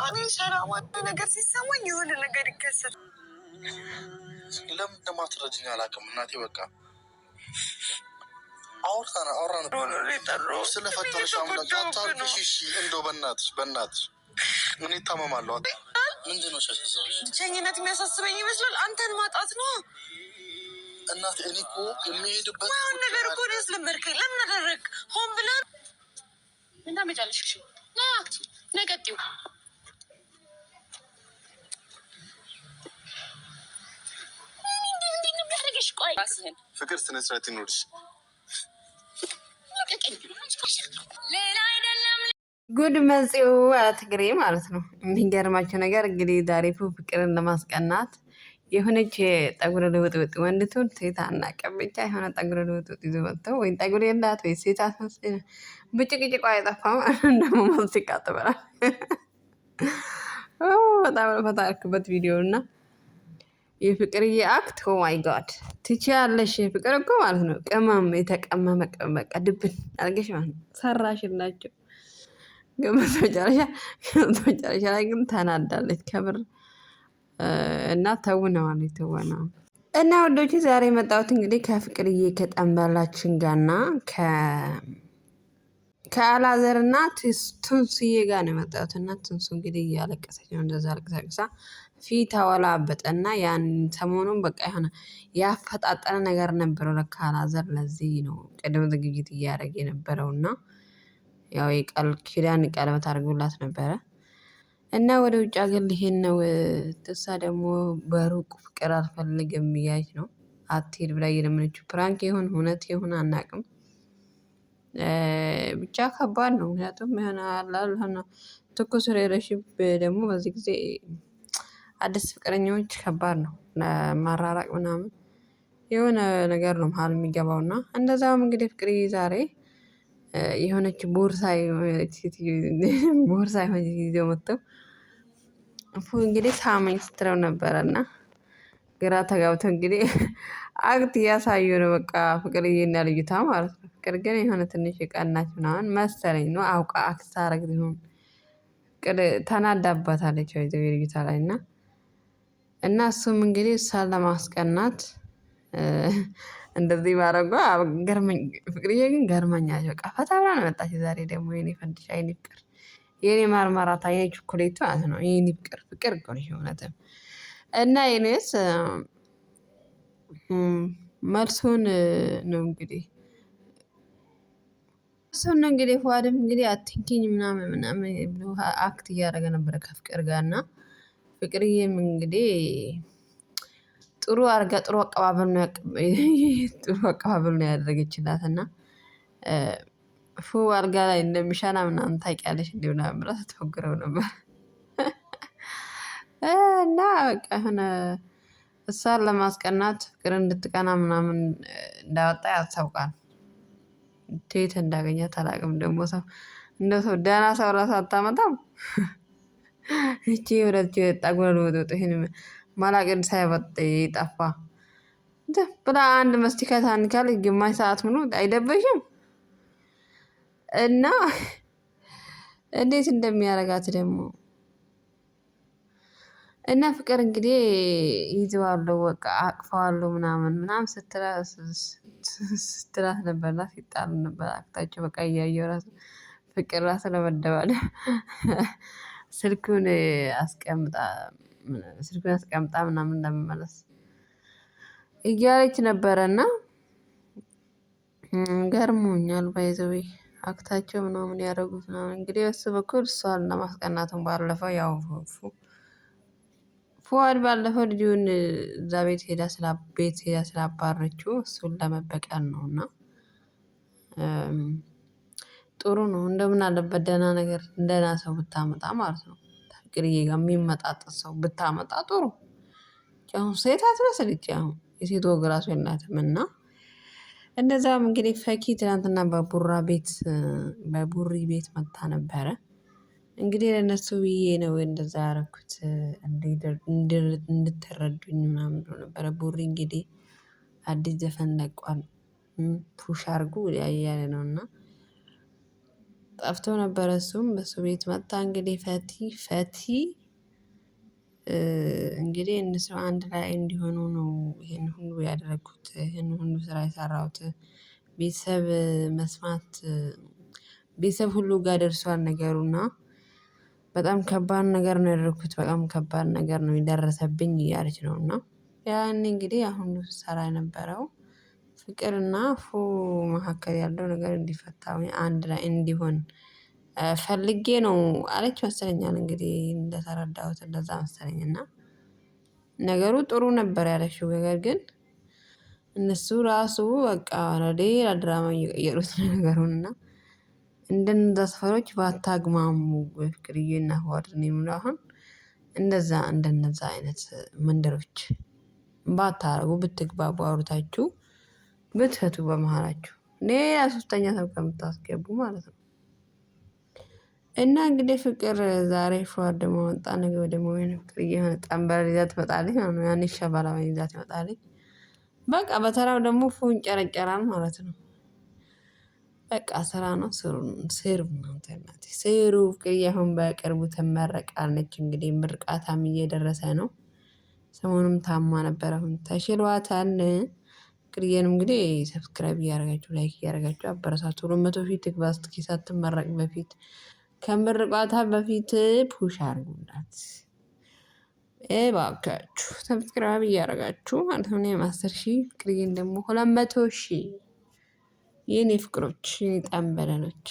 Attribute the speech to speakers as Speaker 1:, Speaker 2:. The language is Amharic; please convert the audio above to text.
Speaker 1: እኔ ሰላማዊ ነገር ሲሰማኝ የሆነ ነገር ይከሰታል።
Speaker 2: ለምን እንደማትረጂኝ አላውቅም እናቴ። በቃ አውርተን አወራን ስለፈጠረሽ አምላክ አታልቅሽ። እሺ እንደው በእናትሽ በእናትሽ እኔ እታመማለሁ። ምንድን ነው ሲያሳስብሽ?
Speaker 1: ብቸኝነት የሚያሳስበኝ ይመስላል። አንተን ማጣት ነው
Speaker 2: እናቴ። እኔ እኮ የሚሄድበት
Speaker 1: ማይሆን ነገር እኮ ነው ያስለመድከኝ። ለምን አደረግ? ሆን ብለህ
Speaker 3: ምን ታመጫለሽ? እሺ ና ነቀጢው
Speaker 2: ፍቅር ስነ ስርዓት ይኖርሽ።
Speaker 4: ጉድ መጽው ትግሬ ማለት ነው። የሚገርማቸው ነገር እንግዲህ ዛሬ ፍቅርን ለማስቀናት የሆነች ጠጉረ ልውጥውጥ ወንድቱን ሴት አናውቅም፣ ብቻ የሆነ ጠጉረ ልውጥውጥ ይዞ መጥተው ወይ ጠጉር የላት ወይ ሴት አስመስል ብጭቅጭቋ አይጠፋም። ደግሞ ማስቲካ ትበላል። በጣም ፈታ ያልኩበት ቪዲዮ እና የፍቅርዬ act oh my God ትችያለሽ። ፍቅር እኮ ማለት ነው ቅመም የተቀመመ ቅመም በቃ ድብን አድርገሽ ማለት ነው ሰራሽላቸው። ግን መጨረሻ ላይ ግን ተናዳለች ከምር እና ተውነዋል የተወነው እና ወዶች ዛሬ የመጣሁት እንግዲህ ከፍቅርዬ ከጠንበላችን ጋርና ከአላዘር እና ትንሱዬ ጋር ነው የመጣሁት። እና ትንሱ እንግዲህ እያለቀሰች ነው እንደዛ አልቅሳቅሳ ፊት አወላበጠና ያን ሰሞኑን በቃ የሆነ ያፈጣጠነ ነገር ነበረው ለካ አላዘር። ለዚህ ነው ቅድመ ዝግጅት እያደረገ የነበረው እና ያው የቃል ኪዳን ቀለበት አድርጎላት ነበረ እና ወደ ውጭ ሀገር ሊሄድ ነው። ትሳ ደግሞ በሩቅ ፍቅር አልፈልግም እያለች ነው። አትሄድ ብላ እየለመነችው prank ይሁን እውነት ይሁን አናቅም። ብቻ ከባድ ነው። ምክንያቱም የሆነ አላል ትኩስ relationship ደግሞ በዚህ ጊዜ አዲስ ፍቅረኛዎች ከባድ ነው ማራራቅ ምናምን የሆነ ነገር ነው መሀል የሚገባው እና እንደዛውም እንግዲህ ፍቅርዬ ዛሬ የሆነች ቦርሳ ቦርሳ የሆነች ይዘው መጥተው እንግዲህ ሳመኝ ስትለው ነበረ እና ግራ ተጋብተው እንግዲህ act እያሳዩ ነው። በቃ ፍቅርዬ እና ልጅቷ ማለት ነው። ፍቅር ግን የሆነ ትንሽ የቀናች ምናምን መሰለኝ ነው አውቃ act ታረግ ሲሆን ፍቅር ተናዳባታለች ወይ ልጅቷ ላይ እና እሱም እንግዲህ እሷን ለማስቀናት እንደዚህ ባረጓ ገርመኝ። ፍቅርዬ ግን ገርመኛለች። በቃ ፈታ ብላ ነው መጣች ዛሬ ደግሞ የኔ ፈንድሻ፣ የኔ ፍቅር፣ የኔ ማርማራታ፣ የኔ ቾኮሌቱ ማለት ነው። የኔ ፍቅር ፍቅር እኮ ነሽ እውነትም። እና የኔስ መልሱን ነው እንግዲህ እሱን ነው እንግዲህ ፉአድም እንግዲህ አትንኪኝ ምናምን ምናምን ብሎ act እያደረገ ነበረ ከፍቅር ጋር እና ፍቅርዬም እንግዲህ ጥሩ አድርጋ ጥሩ አቀባበል ነው ጥሩ አቀባበል ነው ያደረገችላት እና ፉ አልጋ ላይ እንደሚሻና ምናምን ታውቂያለሽ እንዲ ምናምን ብላ ስትፎግረው ነበር። እና በቃ የሆነ እሷን ለማስቀናት ፍቅር እንድትቀና ምናምን እንዳወጣ ያስታውቃል። የት እንዳገኛት አላውቅም። ደግሞ ሰው እንደ ሰው ደህና ሰው ራሱ አታመጣም። እቺ ሁለት ጠጉረ ልውጥ ይህን ማላቅድ ሳይበጥ ጠፋ ብላ አንድ መስቲካ ታንካለች። ግማሽ ሰዓት ምኑ አይደበሽም? እና እንዴት እንደሚያደርጋት ደግሞ እና ፍቅር እንግዲህ ይዘዋለሁ በቃ አቅፈዋለሁ ምናምን ምናምን ስትላት ነበርና ሲጣሉ ነበር። አክታቸው በቃ እያየሁ ራሱ ፍቅር ራሱ ለመደባደብ ስልኩን አስቀምጣ ስልኩን አስቀምጣ ምናምን ለመመለስ እያለች ነበረና ገርሞኛል። by the way act ኣቸው ምናምን ያደረጉት ምናምን እንግዲህ በሱ በኩል እሷን ለማስቀናቱን ባለፈው ያው ፉአድ ባለፈው ልጁን እዛ ቤት ሄዳ ስላ ቤት ሄዳ ስላባረችው እሱን ለመበቀል ነው። እና ጥሩ ነው እንደምን አለበት ደህና ነገር ደህና ሰው ብታመጣ ማለት ነው። ፍቅርዬ ጋር የሚመጣጠን ሰው ብታመጣ ጥሩ። አሁን ሴት አትመስል ይቺ አሁን የሴት ወግ ራሱ የላትም። እና እንደዛም እንግዲህ ፈኪ ትናንትና በቡራ ቤት በቡሪ ቤት መታ ነበረ። እንግዲህ ለእነሱ ብዬ ነው እንደዛ ያደረኩት እንድትረዱኝ ምናምን ብሎ ነበረ። ቡሪ እንግዲህ አዲስ ዘፈን ለቋል። push አርጉ እያለ ነው እና ጠፍቶ ነበረ። እሱም በሱ ቤት መጣ። እንግዲህ ፈቲ ፈቲ እንግዲህ እነሱ አንድ ላይ እንዲሆኑ ነው ይሄን ሁሉ ያደረግኩት፣ ይሄን ሁሉ ስራ የሰራሁት። ቤተሰብ መስማት ቤተሰብ ሁሉ ጋር ደርሷል ነገሩና በጣም ከባድ ነገር ነው ያደረኩት፣ በጣም ከባድ ነገር ነው የደረሰብኝ እያለች ነው። እና ያኔ እንግዲህ አሁን ሰራ የነበረው ፍቅርና ፉ መካከል ያለው ነገር እንዲፈታ አንድ ላይ እንዲሆን ፈልጌ ነው አለች መሰለኛል። እንግዲህ እንደተረዳሁት እንደዛ መሰለኝ። እና ነገሩ ጥሩ ነበር ያለችው ነገር ግን እነሱ ራሱ በቃ ሌላ ድራማ እየቀየሩት ነው ነገሩን። እና እንደነዛ ሰፈሮች ባታግማሙ ፍቅርዬና ፉአድን የሚለው አሁን እንደዛ እንደነዛ አይነት መንደሮች ባታረጉ ብትግባቡ አውርታችሁ ብትፈቱ በመሃላችሁ ሌላ ሶስተኛ ሰው ከምታስገቡ ማለት ነው። እና እንግዲህ ፍቅር ዛሬ ፉአድ ደግሞ መጣ፣ ነገ ደግሞ ወይ ፍቅር የሆነ ጠንበር ይዛ ትመጣለች ማለት ነው። ያን ሸበላ ይዛ ትመጣለች። በቃ በተራው ደግሞ ፉን ጨረጨራል ማለት ነው። በቃ ስራ ነው። ስሩ ስሩ፣ እናንተ እናቴ ስሩ። ፍቅርዬ አሁን በቅርቡ ትመረቃለች። እንግዲህ ምርቃታም እየደረሰ ነው። ሰሞኑም ታማ ነበር፣ አሁን ተሽሏታል። ፍቅርዬንም እንግዲህ subscribe እያደረጋችሁ like እያደረጋችሁ አበረታቱ። 200,000 ትግባ እስኪ ሳትመረቅ በፊት ከምርቃታ በፊት push አድርጉላት እባካችሁ፣ subscribe እያደረጋችሁ ማለት ነው። እኔም 10,000 ፍቅርዬን ደግሞ 200,000 የኔ ፍቅሮች የኔ ጠንበለሎች።